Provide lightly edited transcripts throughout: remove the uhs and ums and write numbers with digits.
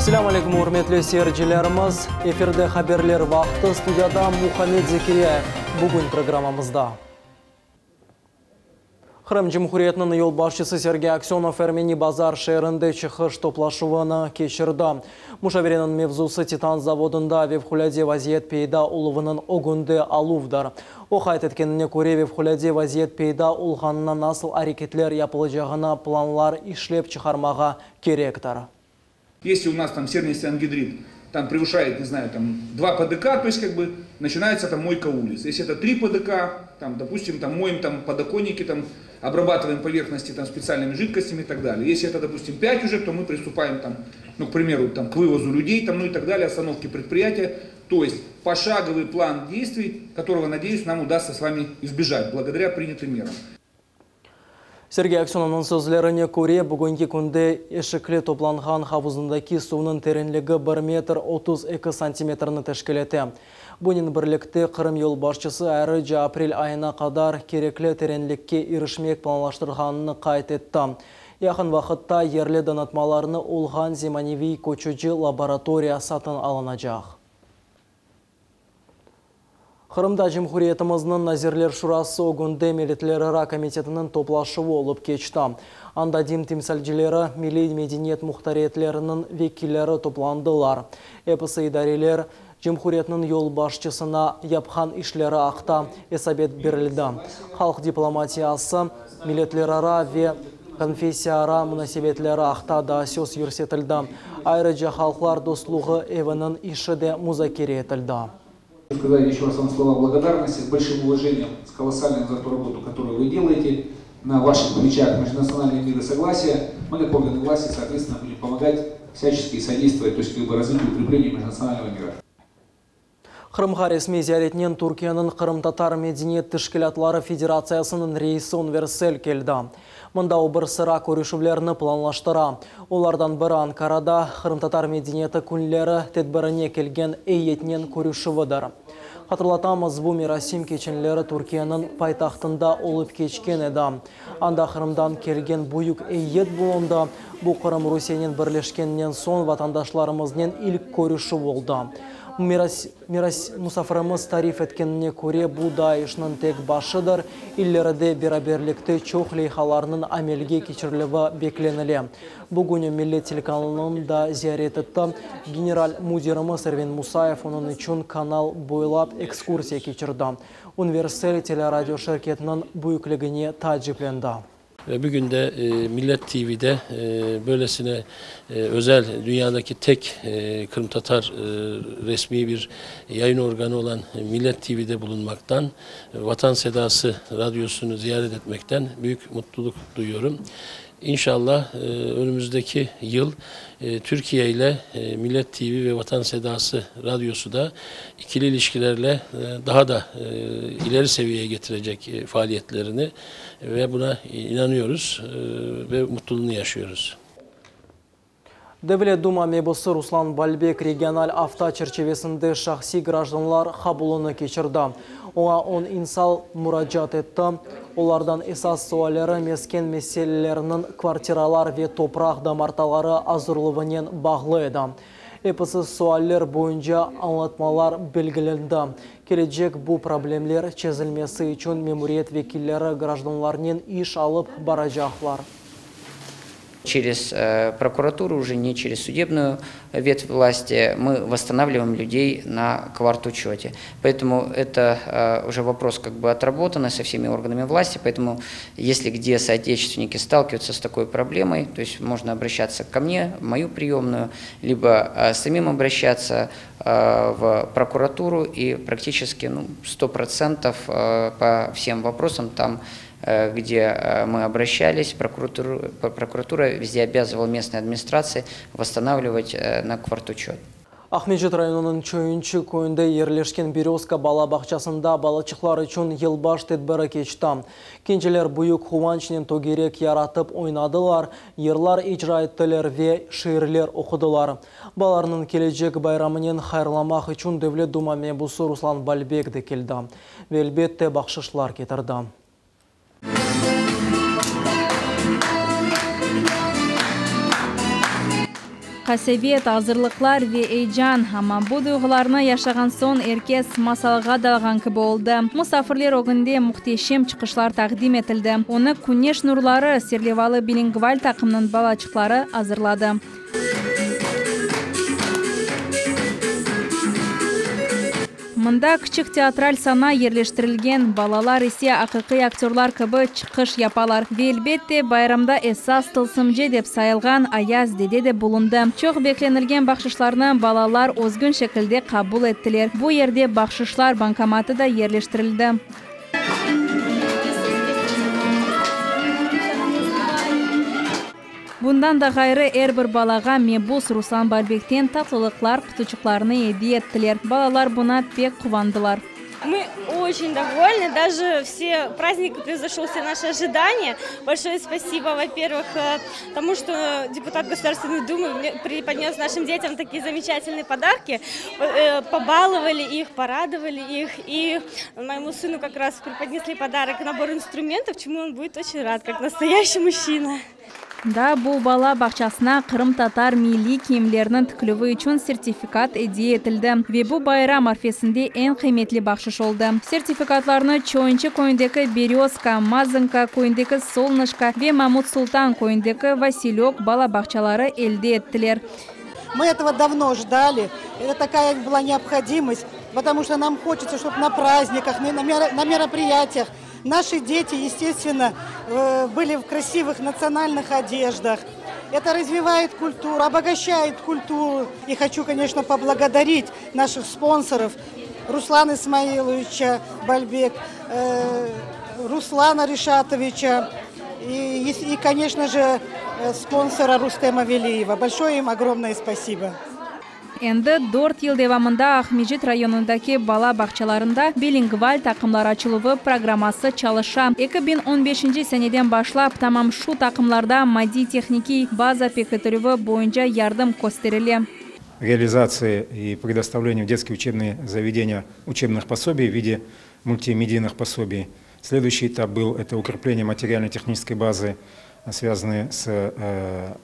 Selâm aleyküm, ürmetli seyircilerimiz! Efirde Haberler vaqtı, studiyada Muhammed Zekiryayev. Bugün programmamızda. Qırım Cumhuriyetiniñ yolbaşçısı Sergey Aksönov Ermeni Bazar şeerinde çıqış toplaşuvını keçirdi. Muşavereniñ mevzusı Titan zavodında vefqulâde vaziyet peyda oluvınıñ ögünde aluvdır. O qayd etkenine köre, vefqulâde vaziyet peyda olğanına nasıl areketler yapılacağına planlar işlep çıqarmağa kerektir. Если у нас там сернистый ангидрид там превышает, не знаю, там 2 ПДК, то есть как бы начинается там мойка улиц. Если это 3 ПДК, там, допустим, там моем там подоконники, там, обрабатываем поверхности там специальными жидкостями и так далее. Если это, допустим, 5 уже, то мы приступаем там, ну, к примеру, там, к вывозу людей, там, ну и так далее, остановке предприятия. То есть пошаговый план действий, которого, надеюсь, нам удастся с вами избежать благодаря принятым мерам. Sergey Aksönovnıñ sözlerine köre, bugünki künde Eşikli toplanğan havuzındaki suvnıñ terenligi bir metr 32 santimetrni teşkil ete. Bunen birlikte Qırım yolbaşçısı ayrıca aprel ayına qadar kerekli terenlikke irişmek planlaştırğanını qayd etti. Yaqın vaqıtta yerli donatmalarnı olğan zemaneviy köçüci laboratoriya satın alınacaq. Qırımda Cumhuriyetimizniñ Nazirler Şurası ögünde Milletlerara komitetiniñ toplaşuvı olıp keçti. Anda din timsalcileri, milliy medeniyet muhtariyetleriniñ vekilleri toplandılar. Episi idareler Cumhuriyetniñ yolbaşçısına yapqan işleri aqta esabet berildi. Halq diplomatiyası, milletlerara ve konfessiyaara munasebetleri aqta da söz yürsetildi. Ayrıca Halqlar dostluğı eviniñ işi de muzakere etildi. Сказать еще раз вам слова благодарности, с большим уважением, с колоссальным за ту работу, которую вы делаете. На ваших плечах межнациональный мир и согласие. Мы, как органы власти, соответственно, будем помогать всячески и содействовать, то есть как бы развитию и укреплению межнационального мира. Qırımğa resmiy ziyaretinen Türkiyeniñ Qırımtatar medeniyet teşkilâtları federatsiyasınıñ reisi Ünver Sel keldi. Mında o bir sıra körüşüvlerni planlaştıra. Olardan biri Ankarada Qırımtatar medeniyeti künleri tedbirine kelgen eyyetnen körüşüvidir. Hatırlatamız, bu merasim keçenleri Türkiyeniñ paytahtında olıp keçken edi. Anda Qırımdan kelgen büyük eyyet bulundı. Bu Qırım Rusiyenen birleşkeninden soñ vatandaşlarımıznen ilk körüşüv oldı. Musafirimiz tarif etkenine köre, bu daa işniñ tek başıdır, ileride beraberlikte çoq leyhalarnıñ amelge keçirilüvi beklenile. Bugün Millet telekanalını da ziyaret etti. General müdirimiz Ervin Musayev onıñ içün kanal boylap ekskursiya keçirdi. Ünver Sel teleradio şirketiniñ büyükligine taaciplendi. Ve bugün de Millet TV'de böylesine özel, dünyadaki tek qırımtatar resmiy bir yayın organı olan Millet TV'de bulunmaqtan, Vatan Sedası radiosunu ziyaret etmekten büyük mutluluk duyuyorum. İnşallah önümüzdeki yıl Türkiye ile Millet TV ve Vatan Sedası radyosu da ikili ilişkilerle daha da ileri seviyeye getirecek faaliyetlerini ve buna inanıyoruz ve mutluluğunu yaşıyoruz. Devlet Duma mebusı Ruslan Balbek regional afta çerçivesinde şahsiy grajdanlar qabulını keçirdi. Oña on insan muracaat etti. Olardan esas sualleri mesken meseleleriniñ, kvartiralar ve topraq damartaları azırluvınen bağlı edi. Episi sualler boyunca añlatmalar belgilendi. Kelecek bu problemler çezilmesi içün memuriyet vekilleri grajdanlarnen iş alıp baracaqlar. Через прокуратуру, уже не через судебную ветвь власти, мы восстанавливаем людей на квартучете. Поэтому это уже вопрос как бы отработанный со всеми органами власти, поэтому если где соотечественники сталкиваются с такой проблемой, то есть можно обращаться ко мне, в мою приемную, либо самим обращаться в прокуратуру, и практически ну, 100% по всем вопросам там где мы обращались, прокуратура, прокуратура везде обязывала местные администрации восстанавливать на квартучет. Aqmescit rayonınıñ Çoyunçı köyünde yerleşken Berezka bala bağçasında balaçıqlar içün yılbaş tedbiri keçti. Kenceler büyük quvançnen tögerek yaratıp oynadılar, yırlar icra ettiler ve şiirler oqudılar. Balalarnıñ kelecek bayramınen hayırlamaq içün Devlet Duma mebusı Ruslan Balbek de keldi ve, elbette, bahşışlar ketirdi. Qasevet, azırlıqlar ve eyecan, amma bu duyğularnı yaşağan soñ er kes masalğa dalğan kibi oldı. Musafirler ögünde mühteşem çıqışlar taqdim etildi. Onı Küneş nurları serlevalı bilingval taqımnıñ balaçıqları azırladı. Mında kiçik teatral sana yerleştirilgen, balalar ise aqiqiy aktörlar kibi çıqış yapalar. Ve, elbette, bayramda esas tılsımcı dep sayılğan Ayaz dede de bulundı. Çoq beklenilgen bahşışlarnı balalar özgün şekilde qabul ettiler. Bu yerde bahşışlar bankomatı da yerleştirildi. Bundan da ğayrı, er bir balağa mebus Ruslan Balbekten tatlılıqlar qutuçıqlarını ediye ettiler. Balalar buña pek quvandılar. Мы очень довольны, даже все праздник превзошел все наши ожидания. Большое спасибо, во-первых, тому, что депутат Государственной Думы преподнес нашим детям такие замечательные подарки, побаловали их, порадовали их. И моему сыну как раз преподнесли подарок набор инструментов, чему он будет очень рад, как настоящий мужчина. Daa bu bala bağçasına qırımtatar milliy kiyimleriniñ tiklüvi içün sertifikat ediye etildi ve bu bayram arfesinde eñ qıymetli bahşış oldı. Sertifikatlarnı Çoyunçı köyündeki Berezka, Mazanka köyündeki Solnışko ve Mamut Sultan köyündeki Vasilök bala bağçaları elde ettiler. Мы этого давно ждали, это такая была необходимость, потому что нам хочется, чтобы на праздниках, на мероприятиях наши дети, естественно, были в красивых национальных одеждах. Это развивает культуру, обогащает культуру. И хочу, конечно, поблагодарить наших спонсоров Руслана Исмаиловича Бальбек, Руслана Решатовича и, и, конечно же, спонсора Рустема Велиева. Большое им огромное спасибо. Endi dört yıl devamında Aqmescit rayonındaki bala bağçalarında bilingval taqımlar açıluvı programması çalışa. 2015 seneden başlap tamam şu taqımlarda maddiy-tehnikiy baza pekitilüvi boyunca yardım kösterile. Реализации и предоставлению в детские учебные заведения учебных пособий в виде мультимедийных пособий. Следующий этап был это укрепление материально-технической базы, связанной с э,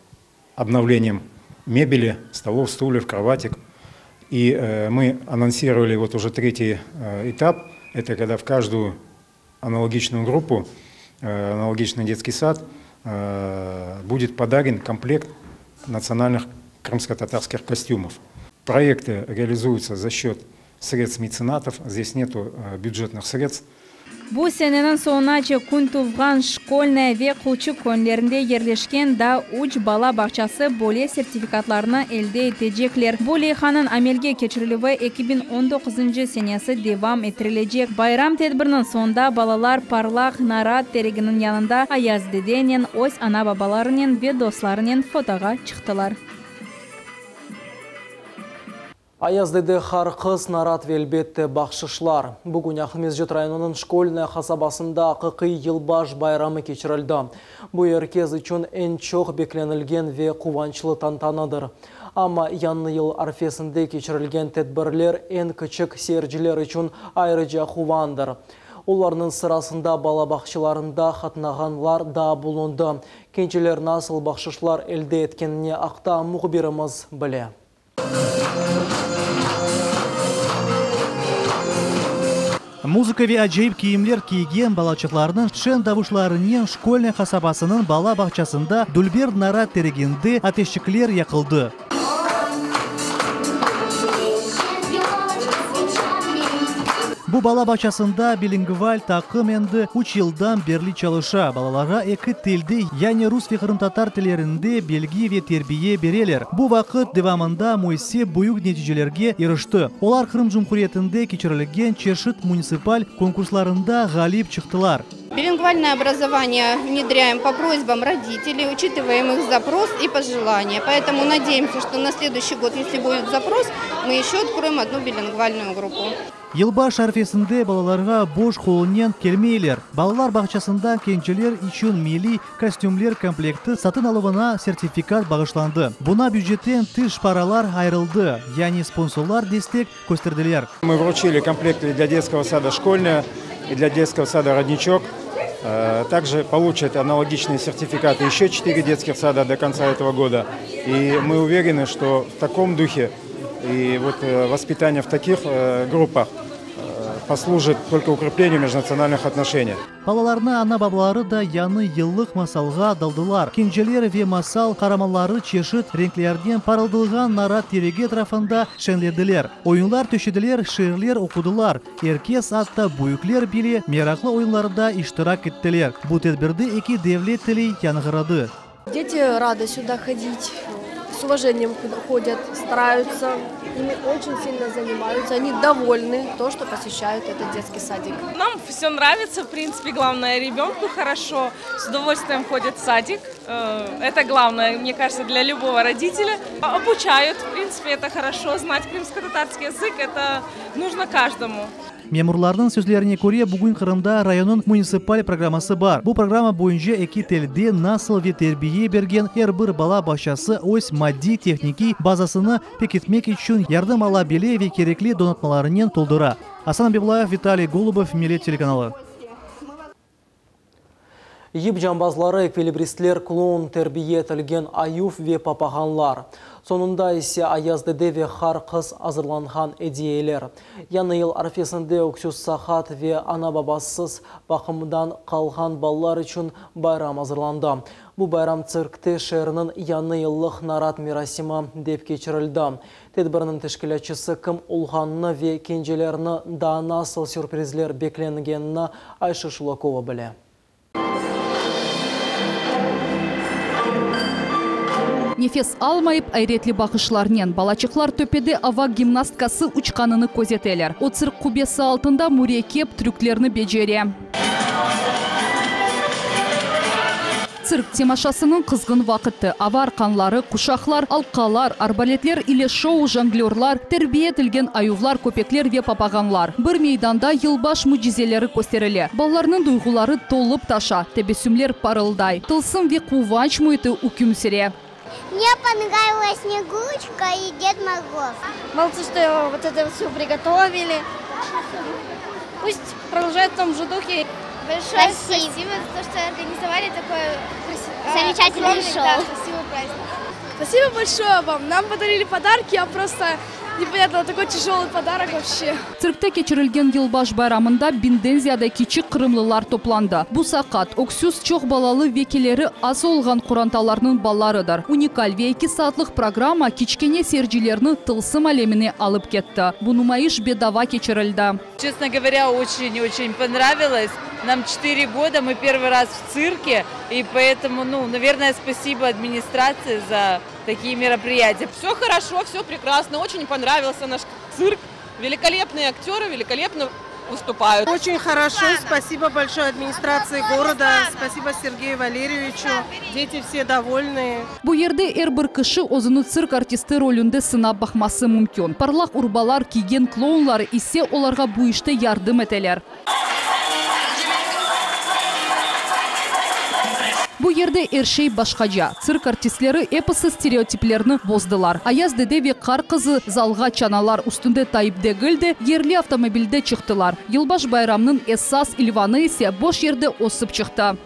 обновлением мебели, столов, стульев, кроватек. И э, мы анонсировали вот уже третий э, этап, это когда в каждую аналогичную группу, аналогичный детский сад будет подарен комплект национальных крымско-татарских костюмов. Проекты реализуются за счет средств меценатов, здесь нету бюджетных средств. Bu seneniñ soñunace Kün tuvğan Şkolnaya ve Qulçı köylerinde yerleşken daa üç bala bağçası böyle sertifikatlarnı elde etecekler. Bu leyhanıñ amelge keçirilüvi 2019 senesi devam ettirilecek. Bayram tedbiriniñ soñunda balalar parlaq narat tereginiñ yanında Ayaz dedenen, öz ana-babalarınen ve dostlarınen fotoğa çıqtılar. Ayaz dede, qar qız, narat ve elbette bahşışlar. Bugün Aqmescit rayonınıñ Şkolnaya qasabasında aqiqiy yılbaş bayramı keçirildi. Bu er kes içün eñ çoq beklenilgen ve quvançlı tantanadır. Amma yañı yıl arfesinde keçirilgen tedbirler eñ kiçik seyirciler içün ayrıca quvandır. Olarnıñ sırasında bala bağçalarında qatnağanlar da bulundı. Gençler nasıl bahşışlar elde etkenine aqta mühbirimiz bile. Muzıka ve acayip kiyimler kiygen balaçıqlarnıñ şeñ davuşlarınen Şkolnaya qasabasınıñ bala bağçasında dülber narat tereginde ateşçikler yaqıldı. Bu bala bağçasında bilingval taqım endi üç yıldan berli çalışa. Balalarğa eki tilde, yani rus ve qırımtatar tillerinde bilgi ve terbiye bereler. Bu vaqıt devamında müessise büyük neticelerge irişti. Olar Qırım Cumhuriyetinde keçirilgen çeşit munitsipal konkurslarında ğalip çıqtılar. Билингвальное образование внедряем по просьбам родителей, учитываем их запрос и пожелания. Поэтому надеемся, что на следующий год, если будет запрос, мы еще откроем одну билингвальную группу. Yılbaş arfesinde balalarğa boş qolunen kelmeyler. Balalar bağçasında gençler içün milliy kostümler komplekti satın aluvına sertifikat bağışlandı. Buña bücetten tış paralar ayırıldı, yani sponsorlar destek kösterdiler. Мы вручили комплекты для детского сада «Школьная» и для детского сада «Родничок». Также получат аналогичные сертификаты еще 4 детских сада до конца этого года. И мы уверены, что в таком духе и вот воспитание в таких группах послужит только укреплению межнациональных отношений. Balalarnı ana-babaları da yañı yıllıq masalğa daldılar. Kenceler ve masal qaramanları çeşit renklerden parıldılğan narat teregi etrafında şeñlendiler. Oyunlar töşediler, şiirler oqudılar. Er kes, atta büyükler bile meraqlı oyunlarda iştirak ettiler. Bu tedbirde eki devlet tili yañğıradı. Дети рады сюда ходить, с уважением ходят, стараются, ими очень сильно занимаются, они довольны то, что посещают этот детский садик. Нам все нравится, в принципе, главное ребенку хорошо, с удовольствием ходит в садик. Это главное, мне кажется, для любого родителя. Обучают, в принципе, это хорошо, знать крымско-татарский язык, это нужно каждому. Memurlarnıñ sözlerine köre, bugün Qırımda rayonnıñ munitsipal programması bar. Bu programma boyunca eki tilde nasıl ve terbiye bergen er bir bala bağçası öz maddiy-tehnikiy bazasını pekitmek içün yardım ala bile ve kerekli donatmalarınen toldura. Asan Abibulayev, Vitaliy Golubov, Millet telekanalı. Yip cambazları, ekvilibristler, kloun, terbiye etilgen ayuv ve papağanlar. Soñunda ise Ayaz dede ve Qar qız azırlanğan ediyeler. Yañı yıl arfesinde öksüz, saqat ve ana-babasız baqımdan qalğan balalar içün bayram azırlandı. Bu bayram tsirkte şeerniñ yañı yıllıq narat merasimi dep keçirildi. Tedbirniñ teşkilâtçısı kim olğanını ve kencelerni daa nasıl sürprizler beklengenini Ayşe Şulakova bile. Nefes almayıp, ayretli baqışlarnen balaçıqlar töpede ava gimnastkası uçqanını közeteler. O, tsirk qubbesi altında mürekkep trüklerni becere. Tsirk temaşasınıñ qızğın vaqıtı. Ava arqanları, quşaqlar, alqalar, arbaletler ile şou, jonglörlar, terbiye etilgen ayuvlar, köpekler ve papağanlar. Bir meydanda yılbaş mücizeleri kösterile. Balalarnıñ duyğuları tolıp taşa, tebessümler parılday. Tılsım ve quvanç müiti üküm süre. Mne ponravилась Снегурочка и Дед Мороз. Молодцы, что вот это все приготовили. Пусть продолжают в том же духе. Большое спасибо за то, что организовали такой замечательный шоу. Да, красивый праздник. Спасибо большое вам. Нам подарили подарки, я просто непонятно, такой тяжелый подарок вообще. Tsirkte keçirilgen yılbaş bayramında biñden ziyade kiçik qırımlılar toplandı. Bu saqat, öksüz, çoq balalı ve keliri az olğan qorantalarnıñ balalarıdır. Unikal ve eki saatlıq programma kiçkene seyircilerni tılsım alemine alıp ketti. Bu numayış bedava keçirildi. Честно говоря, очень-очень понравилось. Нам 4 года, мы первый раз в цирке, и поэтому, ну, наверное, спасибо администрации за такие мероприятия. Все хорошо, все прекрасно, очень понравился наш цирк. Великолепные актеры, великолепно выступают. Очень хорошо, спасибо большое администрации города, спасибо Сергею Валерьевичу. Дети все довольны. Bu yerde er bir kişi özüni tsirk artisti rolünde sınap baqması mümkün. Parlaq urbalar kiygen klounlar ise olarğa bu işte yardım eteler. Bu yerde er şey başqaca. Tsirk artistleri episi stereotiplerni bozdılar. Ayaz dede ve Qar qızı zalğa çanalar üstünde tayıp degil de, yerli avtomobilde çıqtılar. Yılbaş bayramnıñ esas ilvanı ise boş yerde ösip çıqtı.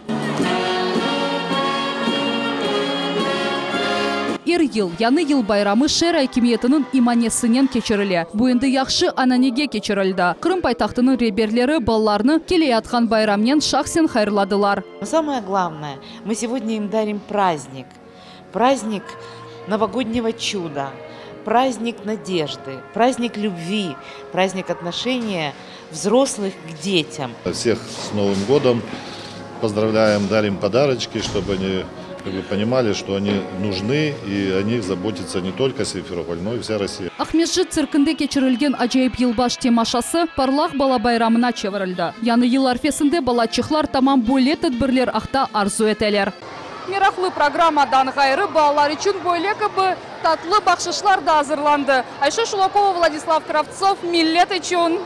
Er yıl Yañı yıl bayramı şeer akimiyetiniñ imanesinen keçirile. Bu endi yahşı ananege keçirildi. Qırım paytahtınıñ reberleri balalarnı keleyatqan bayramnen şahsen hayırladılar. Но самое главное, мы сегодня им дарим праздник. Праздник новогоднего чуда, праздник надежды, праздник любви, праздник отношения взрослых к детям. Всех с Новым годом поздравляем, дарим подарочки, чтобы они как бы понимали, что они нужны и о них заботится не только Симферополь, но и вся Россия. Aqmescit tsirkinde keçirilgen acayip yılbaş temaşası parlaq bala bayramına çevirildi. Yañı yıl arfesinde balaçıqlar tamam böyle tedbirler aqta arzu eteler. Meraqlı programmadan ğayrı balalar içün böyle kibi tatlı bahşışlar da azırlandı. Ayşe Şulakova, Vladislav Kravtsov, Millet içün.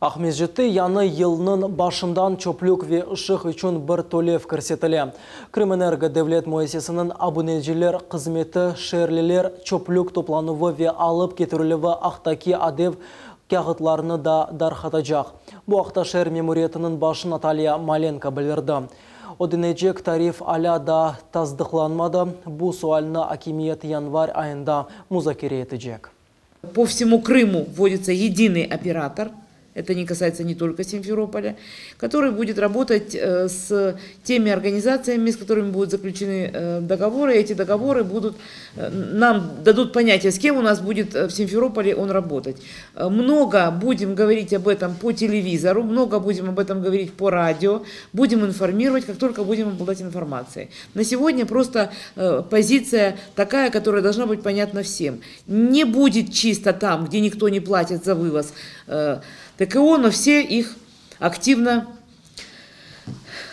Aqmescitte yañı yılnıñ başından çöplük ve ışıq içün bir tölev kirsetile. Krımenergo devlet müessisesiniñ abuneciler hızmeti şeerliler çöplük toplanuvı ve alıp ketirilüvi aqtaki adev. kâğıtlarnı da darqatacaq. Bu aqta şeer memuriyetiniñ başı Natalya Malenko bildirdi. Ödenecek tarif alâ daa tasdıqlanmadı, bu sualni akimiyet yanvar ayında muzakere etecek. Po всему Крыму вводится единый оператор, это не касается не только Симферополя, который будет работать э, с теми организациями, с которыми будут заключены э, договоры. Эти договоры будут, э, нам дадут понятие, с кем у нас будет в Симферополе он работать. Много будем говорить об этом по телевизору, много будем об этом говорить по радио, будем информировать, как только будем обладать информацией. На сегодня просто позиция такая, которая должна быть понятна всем. Не будет чисто там, где никто не платит за вывоз ТКО, но все их активно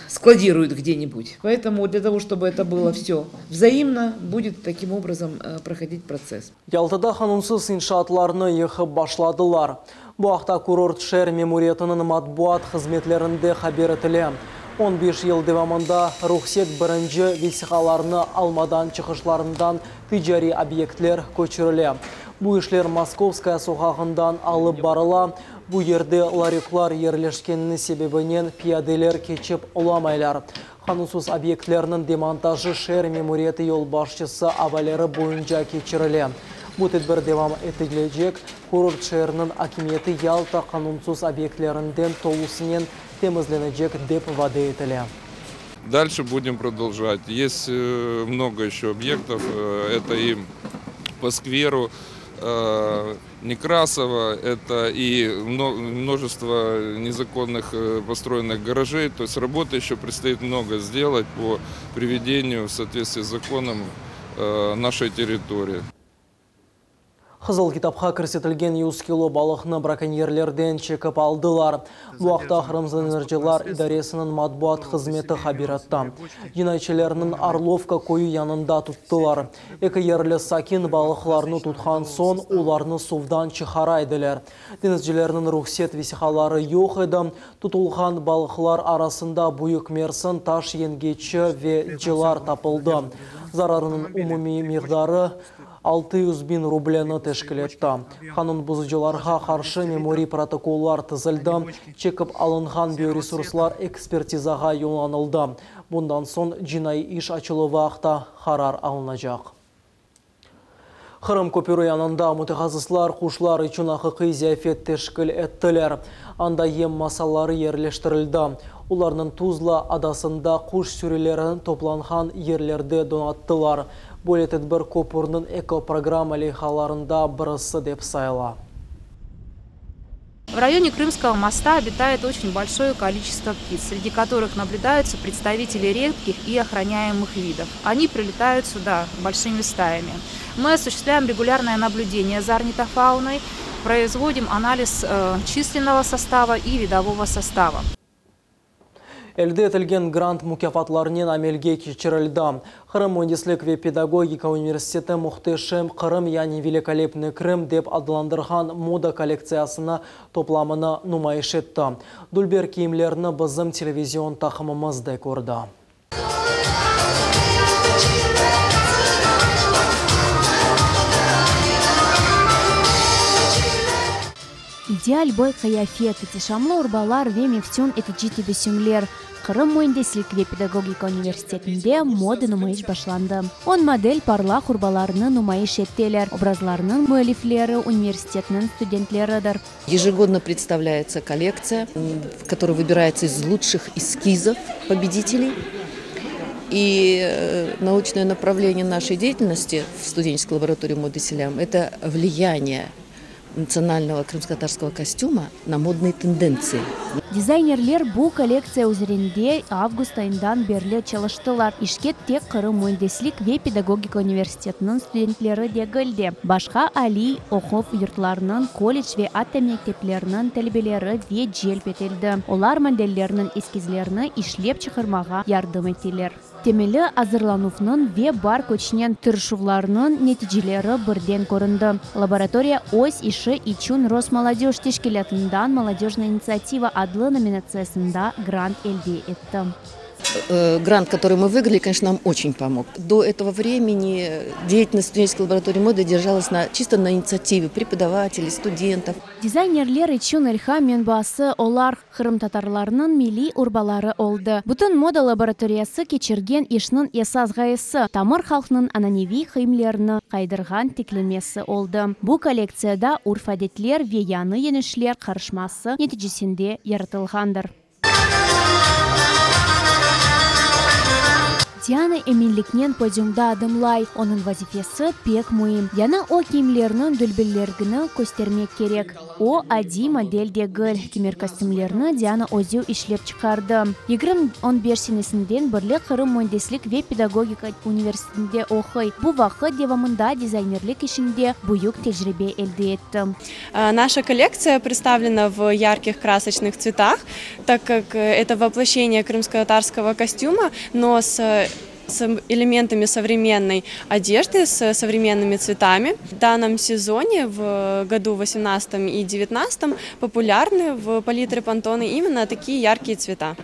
складируют где-нибудь. Поэтому для того, чтобы это было все взаимно, будет таким образом э, проходить процесс. Yaltada qanunsız inşaatlarnı yıqıp başladılar. Bu aqta kurort şeer memuriyetiniñ matbuat hızmetlerinde haber etile. On beş yıl devamında ruhset birinci vesiqalarnı almadan çıqışlarından ticariy obyektler köçürile. Bu işler Moskovskaya soqağından alıp barıla. Bu yerde laröklar yerleşkeni sebebinen piyadeler keçip olamaylar. Qanunsız obyektlerniñ demontajı şeer memuriyeti yolbaşçısı avaleri boyunca keçirile. Bu tedbir devam etilecek. Kurort şeeriniñ akimiyeti Yalta qanunsız obyektlerinden tolusınen temizlenecek, dep vade etile. Дальше будем продолжать. Есть э, много еще объектов. Э, это и по скверу э, Некрасова, это и множество незаконных построенных гаражей. То есть работы еще предстоит много сделать по приведению в соответствии с законом нашей территории. Qızıl kitapqa kirsetilgen 100 kilo balıqnı brakonyerlerden çekip aldılar. Bu aqta Qırım sıñırcılar idaresiniñ matbuat hızmeti haber etti. Cinayetçilerniñ Orlovka köyü yanında tuttılar. Eki yerli sakin balıqlarnı tutqan soñ, olarnı suvdan çıqara ediler. Deñizcilerniñ ruhset vesiqaları yoq edi. Tutulğan balıqlar arasında büyük mersin, taş yengeçi ve cılar tapıldı. Zararınıñ umumiy miqdarı 600 biñ rubleni teşkil etti. Qanun bozucılarğa qarşı memuriy protokollar tizildi, çekip alınğan bioresurslar ekspertizağa yollanıldı. Bundan soñ cinaiy iş açıluvı aqta qarar alınacaq. Qırım köpüri yanında mütehassıslar quşlar içün aqiqiy ziyafet teşkil ettiler. Anda yem masaları yerleştirildi. Olarnıñ Tuzla adasında quş sürüleri toplanğan yerlerde donattılar. Böyle tedbir köpürniñ ekoprogramma leyhalarında birisi dep sayıla. В районе Крымского моста обитает очень большое количество птиц, среди которых наблюдаются представители редких и охраняемых видов. Они прилетают сюда большими стаями. Мы осуществляем регулярное наблюдение за орнитофауной, производим анализ э, численного состава и видового состава. Elde etilgen grant mukâfatlarnen amelge keçirildi. Qırım müendislik ve pedagogika universiteti Mühteşem Qırım yani Великолепный Крым dep adlandırğan moda kollektsiyasını toplamını numayış etti. Dülber kiyimlerni bizim televizion taqımımız da kördi. İdeal boy qıyafet, ihtişamlı urbalar ve meftün etici tebessümler, Qırım müendislik ve pedagogika universitetinde moda numayış başlandı. On model parlaq urbalarını numayış ettiler. Obrazlarnıñ müellifleri universitetniñ studentleridir. Ежегодно представляется коллекция, которая выбирается из лучших эскизов победителей. И э, научное направление нашей деятельности в студенческой лаборатории моды «Селям» – это влияние национального крымско-татарского костюма на модные тенденции. Dizaynerler bu kollektsiya üzerinde avgust ayından berli çalıştılar. İşke tek Qırım müendislik ve pedagogika universitetiniñ studentleri degil de, başqa aliy oquv yurtlarınıñ, kollec ve atta mekteplerniñ talebeleri de celp etildi. Olar modellerniñ eskizlerini işlep çıqarmağa yardım ettiler. Temelli azırlanuvnıñ ve bar küçnen tırışuvlarnıñ neticeleri birden köründi. Laboratoriya öz işi içün Rosmolodej teşkilâtından Molodejnaya initsiativa adlı nominatsiyasında grant elde etti. Э, грант, который мы выиграли, конечно, нам очень помог. До этого времени деятельность студенческой лаборатории моды держалась на, чисто на инициативе преподавателей, студентов. Dizaynerler içün ilham menbaası olar, qırımtatarlarnıñ milliy urbaları oldı. Bütün moda laboratoriyası keçirgen işniñ esas ğayesi, tamır halqnıñ ananeviy kiyimlerini qaytarğan tiklenmesi oldı. Bu kollektsiyada urf-adetler ve yañı yönelişler qarışması neticesinde yaratılğandır. Diana eminliknen podiumda adımlay. Onıñ vazifesi pek müim, yañı o kiyimlerniñ dülberligini köstermek kerek. O, adiy model degil. Kimer kostümlerni Diana özü işlep çıqardı. 20 on beş senesinden berli Qırım müendislik ve pedagogika universitetinde oquy. Bu vaqıt devamında dizaynerlik işinde büyük tecribe elde etti. Наша коллекция представлена в ярких красочных цветах, так как это воплощение крымско-татарского костюма, но с с элементами современной одежды, с современными цветами. В данном сезоне, в году 18 и 19 популярны в палитре Пантоне именно такие яркие цвета.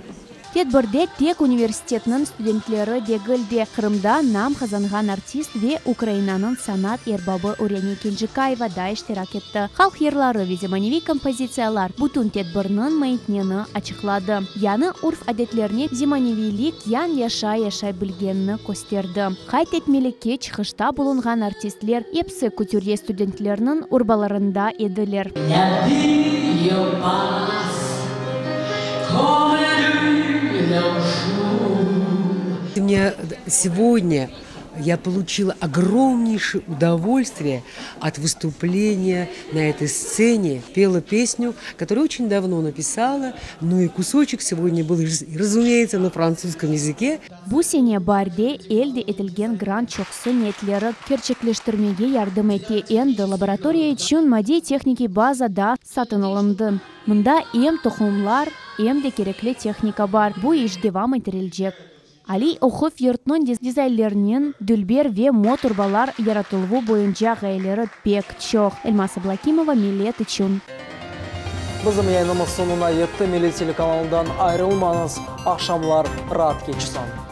Tedbirde tek universitetniñ studentleri degil de, Qırımda nam qazanğan artist ve Ukrainanıñ sanat erbabı Urene Kenjikayeva da iştirak etti. Halq yırları ve zemaneviy kompozitsiyalar bütün tedbirniñ maiyetini açıqladı. Yañı urf-adetlerine zemaneviylik yan yaşay yaşay bilgenini kösterdi. Qayd etmeli ki, çıqışta bulunğan artistler episi kütürye studentleriniñ urbalarında ediler. La vie passe comme lune un jour. Мне сегодня я получила огромнейшее удовольствие от выступления на этой сцене. Пела песню, которую очень давно написала, ну и кусочек сегодня был, разумеется, на французском языке. Bu sene baarde elde etilgen grant çoqusı niyetleri kerçekleştirmege yardım ete. Endi laboratoriya içün maddiy tehnikiy baza da satın alındı. Mında em tohumlar, em de kerekli tehnika bar. Bu iş devam ettirilecek. Aliy oquv yurtunıñ dizaynerleriniñ dülber ve mot urbalar yaratıluvı boyunca ğayeleri pek çoq. Elmaz Ablakimova Millet içün. Bizim yayınımız soñuna yetti. Milliy telekanalından ayırılmañız. Aqşamlar raat keçsin.